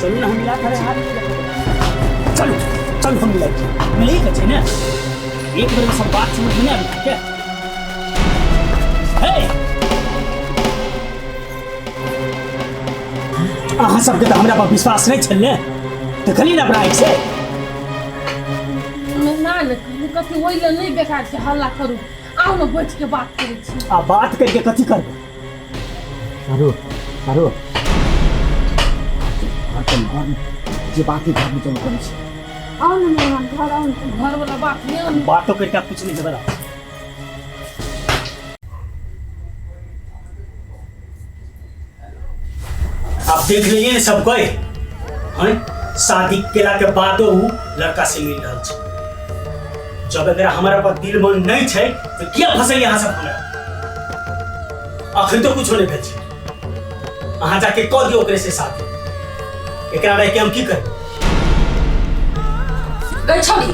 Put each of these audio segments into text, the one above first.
चलू ने हम मिला के चलू चलू हम मिला मिले के छै ने एक बेर में सब बात समझ में नहीं आबी के हे अहाँ सबके तऽ हमरा पर विश्वास नहि छल ने देखली ने अपना आँखि से ना ने कथी ओहि लए नहि बेकार छै हल्ला करू आउ ने बैठ के बात करै छी आ बात करके कथी करबै सारू सारू घर चल घर में जे बात है घर में चल करै छी आउ ने मेहमान घर आउ ने घर वाला बात नहि आउ बातो करके कुछ नहीं हेबै आप देख लिए ने सब कोई हैं शादी केला के बादो उ लड़का से मिल रहल छै जब एकरा हमरा पर दिल मन नहीं छै तो किया फंसैया अहाँ सब हमरा अखन तो कुछो नहीं भेल छै अहाँ जाके कह दियौ ओकरे से शादी एकरा रह के हम की करबै गई छौड़ी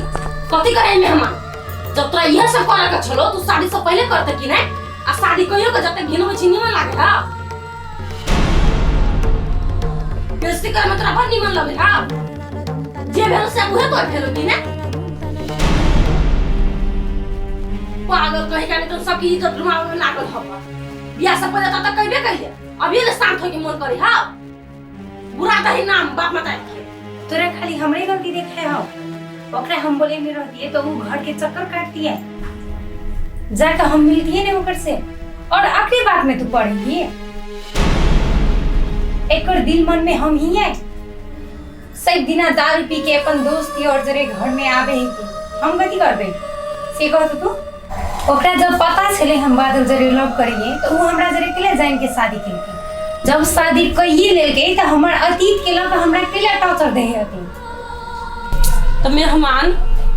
कथी करे मेहमान जब तोरा इहे सब करे के छलो तू शादी से पहले करते कि नहीं आ शादी कहियो के जते घिनबै छी निमन लागे हा बेइज्जती करे में तोरा बड़ निमन लगे हा जे भेल से उहे तोर भेलो कि नहीं पागल कहीं का नहीं तो सबकी इज्जत रुमावे में लागल हवा बियाह से पहले तक कहबे कहिए अभी ने शांत होके मन करे हा बुरा दही नाम बाप माता के तोरा खाली हमरे गलती देखे हो ओकरा हम बोले नहीं रहती तो वो घर के चक्कर काटती है जाकर हम मिलती नहीं ओकर से और आखिरी बात में तू पढ़ी एकर दिल मन में हम ही है सब दिना दारू पी के अपन दोस्त और जरे घर में आवे है कि हम कथी करबे से कह तू ओकरा जब पता छले हम बादल जरे लव करिए तो वो हमरा जरे केला जान के शादी केलकै जब शादी कइए लेलकै तऽ हमर अतीत के लऽ कऽ हमरा केला टॉर्चर दै हथिन तऽ मेहमान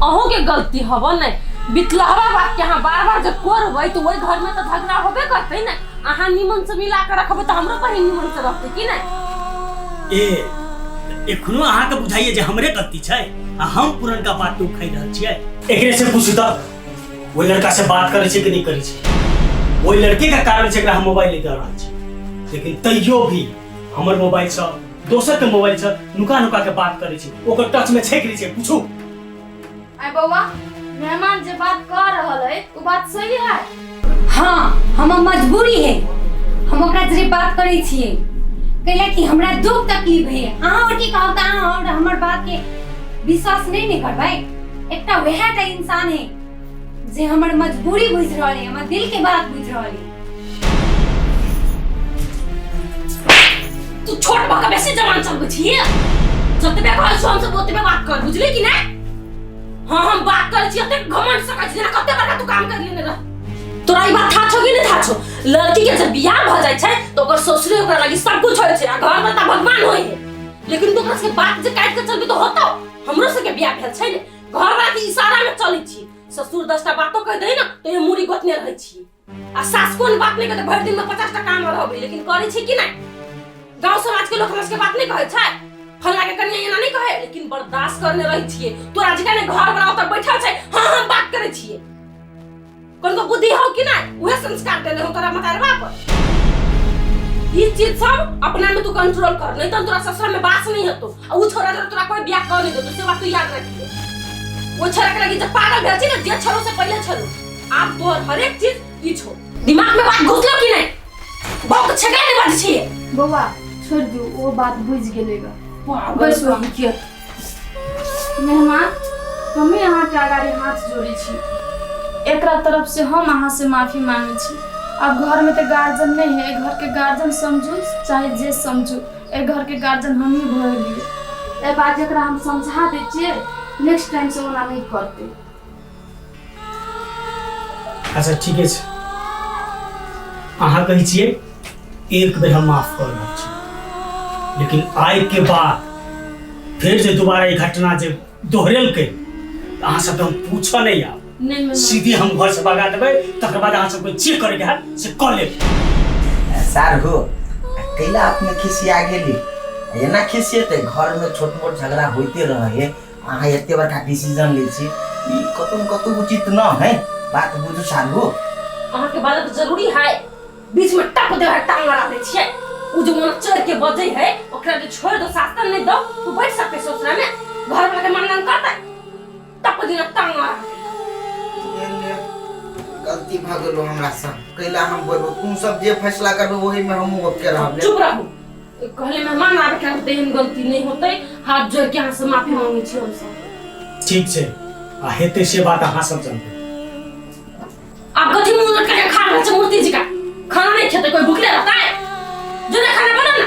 अहूँ के गलती हब ने बितलहवा बात के अहाँ बार बार जब करबै तऽ ओहि घर में तऽ झगड़ा होबे करतै ने अहाँ निमन से मिला के रखबै तऽ हमरो बहिन निमन से रहतै की नहि ए एखनो अहाँके बुझाइए जे हमरे गलती छै आ हम पुरनका बात के उखाड़ि रहल छियै एकरे से पूछू तऽ ओहि लड़का से बात करै छै कि नहि करै छै ओहि लड़के के कारण से एकरा हम मोबाइल नहि दऽ रहल छी लेकिन तैयो भी हमर मोबाइल से दोसर के मोबाइल से नुका नुका के बात करै छै ओकर टच में छै कि नहि छै पूछू आय बौआ मेहमान जे बात कह रहल है ओ बात सही है हाँ हमर मजबूरी है हम ओकरा जरे बात करै छियै कैला कि हमरा दुख तकलीफ है अहाँ और की कहब तऽ अहाँ और हमर बात के विश्वास नहीं ने करबै एकटा वएह टा इंसान है जे हमर मजबूरी बुझि रहल है हमर दिल के बात बुझि रहल है तू छोट भऽ के बेसी जवान चलबै छी जतबे कहै छौ हम सब ओतबे बात कर बुझली कि नहि हाँ हम बात करै छी एतेक घमंड से कहै छी जेना कते बड़का तू काम कर लेने रह तोरा ई बात था छौ कि नहि था छौ लड़की के जब बियाह भऽ जाइ छै तऽ ओकर ससुरे ओकरा लागी सब कुछ होइ छै आ घर में तऽ भगवान होइ है लेकिन तू ओकरा सबके बात जे काटि के चलबी तऽ होतौ हमरो सबके बियाह भेल छै ने घर वाला के इशारा में चलै छी ससुर 10टा बातो कह दे ना तो ये मुड़ी गोतने रहै छी आ सास कोन बात नहीं कहते भरि दिन में 50टा काम रहबै लेकिन करै छी कि नहीं गांव समाज के लोग हमरा सबके बात नहीं कहै छै फल्ला के कन्या एना नहीं कहे लेकिन बर्दाश्त करने रहै छियै तोरा जकाँ ने घर वाला ओतऽ बैठल छै हाँ हम बात करै छियै कोन को बुद्धि हो कि नहीं उहे संस्कार देने हो तोरा मतार बाप ई चीज सब अपना में तू कंट्रोल कर नहीं तो तोरा ससुरा में बास नहीं हेतो आ उ छोरा जरा तोरा कोई बियाह कर नहीं देतो से बात तू याद रखिए वो छोरा के लगी जब पागल भेल छी ना जे छलो से पहले छलो आब तोहर हरेक चीज ई छो दिमाग में बात घुसलो कि नहीं बहुत छका नहीं बात छी बौआ छोड़ि दियौ ओ बात बुझि गेलै ग पागल बस कहीं के मेहमान हमे अहाँके अगाड़ी हाथ जोड़ै छी एकरा तरफ से हम अहाँ से माफी मांगे छी अब घर में तो गार्जियन नहीं है घर के गार्जियन समझू चाहे जे समझू ए घर के गार्जियन हम ही भऽ गेलियै एहि बात एकरा हम समझा दै छियै नेक्स्ट टाइम से ओना नहीं करतै अच्छा ठीके छै अहाँ कहै छियै एक बेर हम माफ कऽ रहल छी लेकिन आइ के बाद फेर जे दोबारा ई घटना जे दोहरेलकै तऽ अहाँ सबके हम पूछऽ नहि आब नहीं मेहमान सीधे हम घर से भगा देबै तकर बाद अहाँ सबके जे करैके हैत से कऽ लेब सार हो कैला अपने खिसिया गेली एना खिसियेतै घरमे छोट मोट झगड़ा होइते रहे अहाँ एते बड़का डिसीजन लै छी ई कतौ न कतौ उचित न है बात बुझू सार हो अहाँके बाजब जरूरी है बीच में टप दे टांग लड़ा दै छियै उ जो मन चढ़ के बजै है ओकरा जे छोड़ दो शासन नहीं दो तू बैठ सकते ससुरा में घर वाला के मनन करता तब दिन तंग आ गलती भ गेलो हमरा से कैला हम बोलबो तू सब जे फैसला करबो ओही में हमहूँ के रहब। चुप रहू कहले मेहमान आबे के तेहन गलती नहीं होतै हाथ जोड़ के अहाँ से माफी मांगे छी हम सब। ठीक छै आ हेतै से बात अहाँ सब जानते। आप कथी मुंह लटका के खा रहल छै मूर्ति जी का खाना नहीं खेते कोई भूखले रहता है जो ना खाना बना ना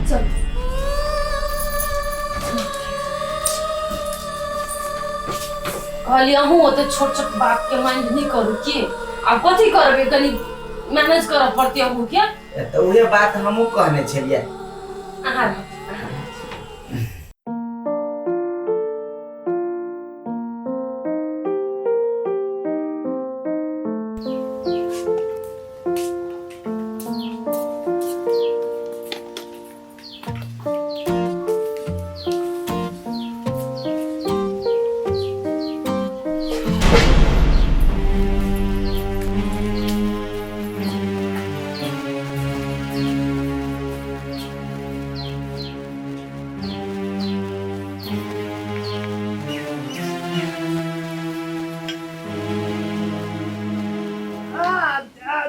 चल। कहलियै अहूँ ओते छोट छोट बात के माइंड नहीं करू की आब कथी करबै कनी मैनेज करऽ पड़तै अहूँ के। तऽ उहे बात हमहूँ कहने छलियै। अहाँ रहू।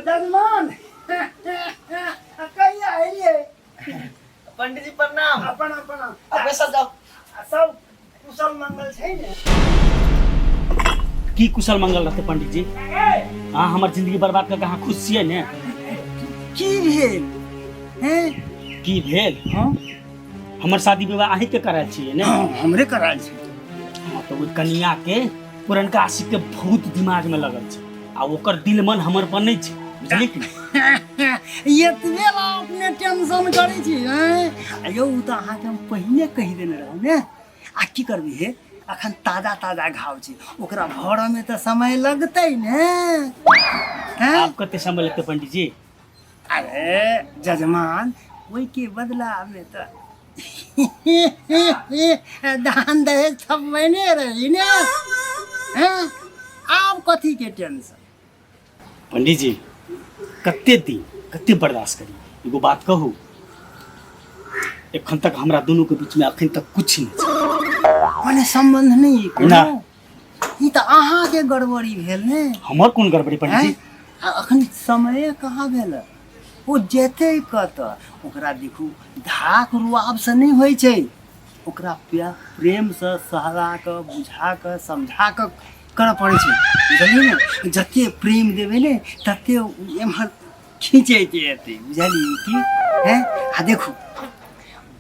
जजमान कहिया एलियै? पंडित जी प्रणाम। प्रणाम प्रणाम। अब बैसल जाओ। सब कुशल मंगल छै ने? की कुशल मंगल रहते पंडित जी? अहाँ हमर जिंदगी बर्बाद करके अहाँ खुश छियै ने? की भेल? हैं की भेल? हाँ हमर शादी विवाह अहीं के करायल छियै ने? हाँ, हमरे करायल छै। हाँ, तऽ ओहि कनिया के पुरनका आशिक के भूत दिमाग में लगल छै आ ओकर दिल मन हमर पर नहीं छै, बुझलियै कि नहीं? एतबे ला अपने टेंशन करै छी हैं? यौ ओ तऽ अहाँके हम पहिने कहि देने रहौं ने। आ की करबै हे, अखन ताजा ताजा घाव छै, ओकरा भरऽ में तऽ समय लगतै ने। हैं? आब कते समय लगतै पंडित जी? अरे जजमान, ओहिके बदला में तऽ दान दहेज थपबेने रही ने। हैं? आब कथी के टेंशन? पंडित जी कते दिन कते बर्दाश्त करी? एगो बात कहू, एखन तक हमरा दुनू के बीच में अखन तक कुछ नहीं छै। माने संबंध नहीं कोनो? ना। ई तऽ अहाँके गड़बड़ी भेल ने। हमर कोन गड़बड़ी पंडित जी? हैं? आ अखन समय कहाँ भेल? ओ जेतै कतऽ? ओकरा देखू धाक रुआब से नहि होइ छै, ओकरा प्रेमसँ सहला कऽ बुझा कऽ समझा कऽ करऽ पड़ै छै, बुझलियै ने? जते प्रेम देबै ने तते ओ एम्हर खींचैत एतै, बुझलियै की? हैं? आ देखू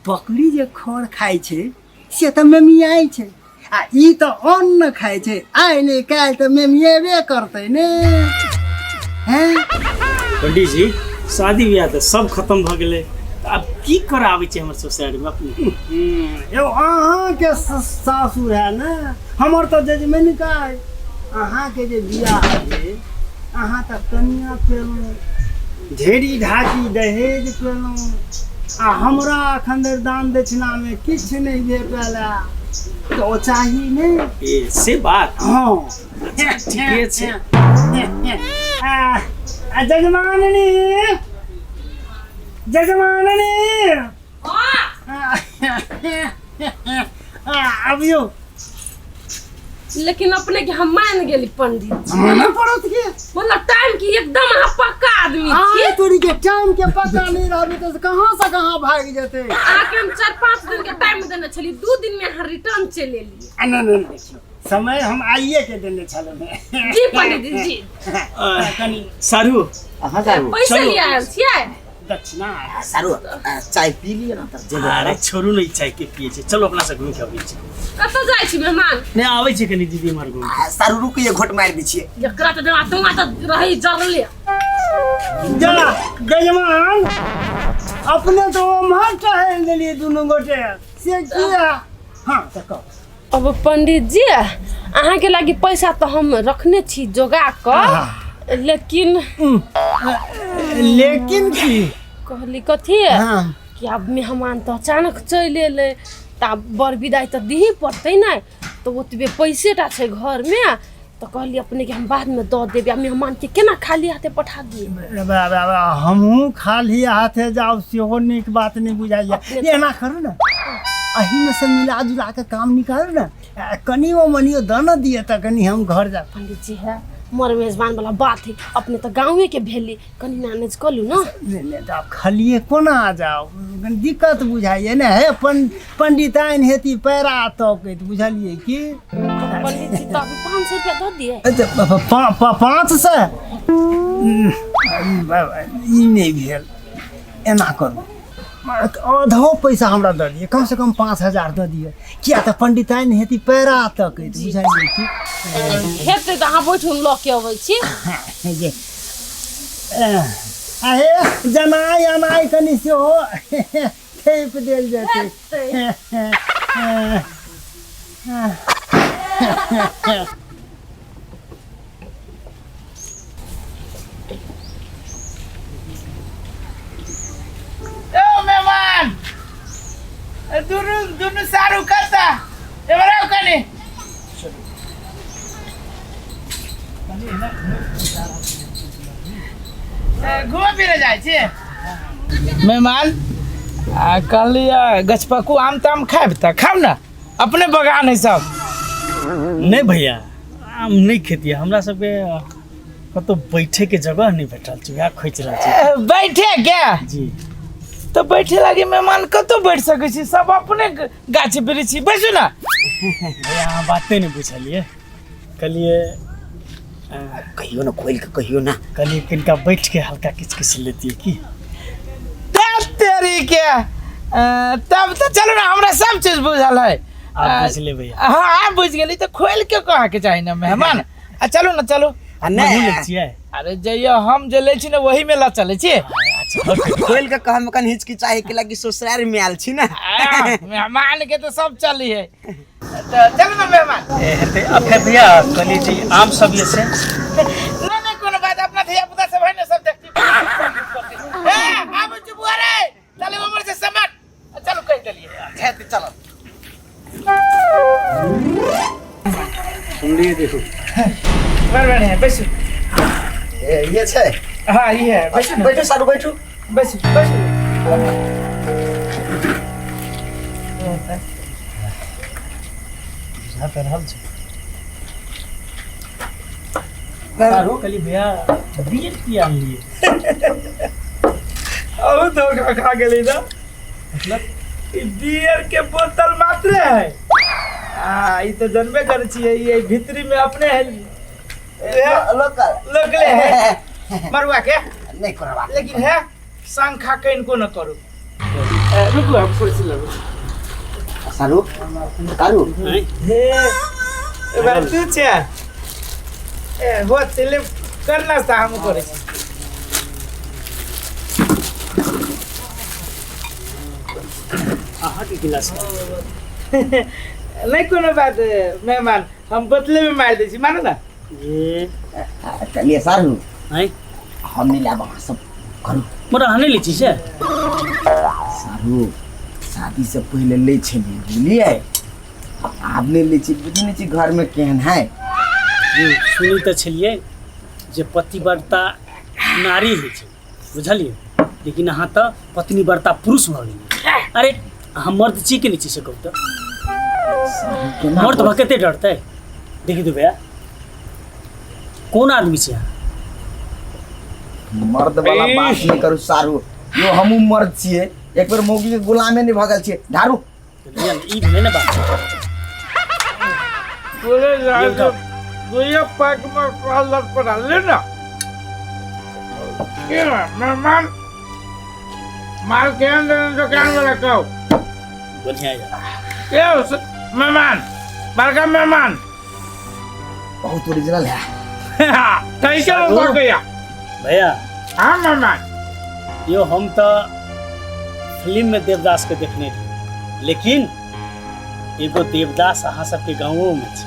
बकरी जे खर खाइ छै से तऽ मेमियाइ छै, आ ई तऽ अन्न खाइ छै, आइ नहि काल्हि तऽ मेमियेबे करतै ने। हैं? पंडित जी शादी ब्याह तऽ सब खत्म भऽ गेलै, तऽ आब की कराबै छै हमर सोसाइटी में अपने? यौ अहाँके सासुर है ने, हमर तऽ जजमेनिका अइ। अहाँके जे बियाह भेल अहाँ तऽ कनिया पेलहुँ, ढेरी ढाकी दहेज पेलहुँ, आ हमरा अखन धरि दान दक्षिणामे किछु नहि भेटल है, तऽ ओ चाही ने। ए से बात? हाँ ठीके छै। आ जजमाननी, जजमाननी अबियौ। लेकिन अपने के हम मान गेली पंडित जी। मानऽ पड़त के? मतलब टाइम की एकदम अहाँ पक्का आदमी छी। आइ तोरी के टाइम के पता नहीं रहबे तऽ कहाँ से कहाँ भागि जेतै। अहाँके हम 4-5 दिन के टाइम देने छली, 2 दिन में अहाँ रिटर्न चलि एलियै। आ ना ना देखियौ समय हम आइए के देने छलहुँ। जी पंडित जी। कनी सारू अहाँ सारू पैसा चलू। लिये आयल छियै? दक्षिणा। सारू चाय पी लिअ ने तब जेबै। अरे छोड़ू ने, चाय के पिए छै, चलो अपना सब घूमि के अबै छी। कतऽ जाइ छी मेहमान? नहि आबै छै कनी दीदी हमर घूमि के। सारू रुकिए, घोट मारि दै छियै। एकरा तऽ देवा तुमा तऽ रही जरले। जा जजमान अपने तो ओम्हर टहल देलियै दुनू गोटे, से किया? हाँ तऽ कहू। अब पंडित जी अहाँके लागि पैसा तऽ हम रखने छी जोगा कऽ, लेकिन लेकिन की कहली कथी हाँ कि आब मेहमान तऽ अचानक चलि एलै तऽ आब बर विदाई तऽ दिही पड़तै ने, तऽ ओतबे पैसेटा छै घरमे, तऽ कहलियै अपने के हम बाद में दऽ देबै आ मेहमान के केना खाली हाथे पठा दियै। हमहूँ खाली हाथे जाउ सेहो नीक बात नहि बुझाइए। एना करू ने, एहिमे से मिला जुला के काम निकालू ने, कनियो मनियो दऽ ने दिअ तऽ कनि हम घर जायब। पंडित जी है मर मेजबान वाला बात है, अपने तऽ गाँवे के भेली, कनि मैनेज कऽ लू ने। नहि नहि, तऽ आब खालिए कोना जाउ, कनि दिक्कत बुझाइए ने। हे पंडिताइन हेती पैरा तकैत, बुझलियै की? पंडित जी तऽ अभी 500 रुपया दऽ दिए। अच्छा, 500? ई नहि भेल। एना करू, आधो पैसा हमरा दऽ दिअ, कमसँ कम 5000 दऽ दिअ, किया तऽ पंडिताइन हेती पैरा तकैत, बुझलियै की? हेतै तऽ अहाँ बैठू, हम लऽ के अबै छी। जे आहे जनाइ अनाइ कनि सेहो थेप देल जेतै। ए मेहमान, दुनू दुनू सारू कता एमहर आउ कनि। घूमे फिरे जाइ छी मेहमान? आ कहलियै गछपक्कू आम ताम खायब तऽ खाउ ने, अपने बगान है सब। नहि भैया, आम नहि खेतियै, हमरा सबके कतौ बैठे के जगह नहि भेटल छै, वएह खोजि रहल छी। बैठे के? जी। तऽ बैठे लागी मेहमान कतौ बैठ सकै छी, सब अपने गाछ वृक्ष, बैसू ने। भैया अहाँ बाते नहि बुझलियै, कहलियै कहियो ना, खोलि के कहियो ना। कहलियै कनिका बैठ के हल्का किछु किछु लेतियै की। तेरी के तब तऽ चलू ने, हमरा सब चीज बुझल है। आप बुझले भैया? हाँ, आप बुझ गेली तऽ खोलि के कहे के चाही ने मेहमान। आ चलू ने, चलू। आ नहि लै छियै? अरे जइयो, हम जे लै छी ने वही में लऽ चलै छी। खोलि के कहमे कनि हिचकिचाइ के लागी ससुरारि में आयल छी ने। मेहमान के तऽ सब चली है, तऽ चलू ने मेहमान। हेतै अपने भैया, कहलियै जे आम सब ये से। नहीं नहीं, कोनो बात, अपना धिया पुता सब है ने, सब देखती। ए आबू चुप रे, चलू उमर से समट, चलू कहि देलियै। हेतै, चलो। सुनलियै देखू। बड़ बढ़िया, बैसू। ए ये छै? हाँ ये है, बैसू ने। बैठू सारू, बैठू। बैसू बैसू। बुझा तऽ रहल छै सारू। कहलियै भैया बियर किया आनलियै? अहू धोखा खा गेली ना। मतलब? ई बियर के बोतल मात्र है, आ ई तऽ जनबे करै छियै, ई भीतरी में अपने है लोकल लोकले है मरुआ के। नहि कोनो बात, लेकिन है शंखा कनिको न करू। रुकू, हम कुर्सी लगू। सारू, सारू। हे एबार तू छै, ए हो चले करना सा, हम करै छी। अहाँके गिलास। नहीं कोनो बात मेहमान, हम बोतले में मार दै छी, मानू ना। ये चलिए सारू। हैं? हम नहीं लाब, अहाँ सब करू। मोर अहाँ नहि लै छी से? सारू, शादी से पहिले लै छलियै, बुझलियै? आब नहि लै छी, बुझै नहि छी घरमे केहन है। जी सुनी तऽ छलियै जे पतिव्रता नारी होइ छै, बुझलियै? लेकिन अहाँ तऽ पत्नीव्रता पुरुष भऽ गेलियै। अरे अहाँ मर्द छी कि नहि छी से कहू तऽ? केना? मर्द भऽ कते डरतै? देखी तो भैया, कोन आदमी छी अहाँ? मर्द वाला बात नहि करू सारू, यो हमहूँ मर्द छियै, एक बेर मौगी के गुलामे नहि भऽ गेल छियै धारू। भैया ई भेलै ने बात। बोले ये उठाओ। दुइयो पैक में कॉलर पर ले ना के मेहमान, माल केहन देने दुकान वाला कहू। बढ़िया यार। के मेहमान, बड़का मेहमान बहुत ओरिजिनल है। कैसे हो गया भैया? हाँ मेहमान। यो हम तऽ फिल्म में देवदास के देखने रही, लेकिन एगो देवदास अहाँ सबके गाँवो में छै।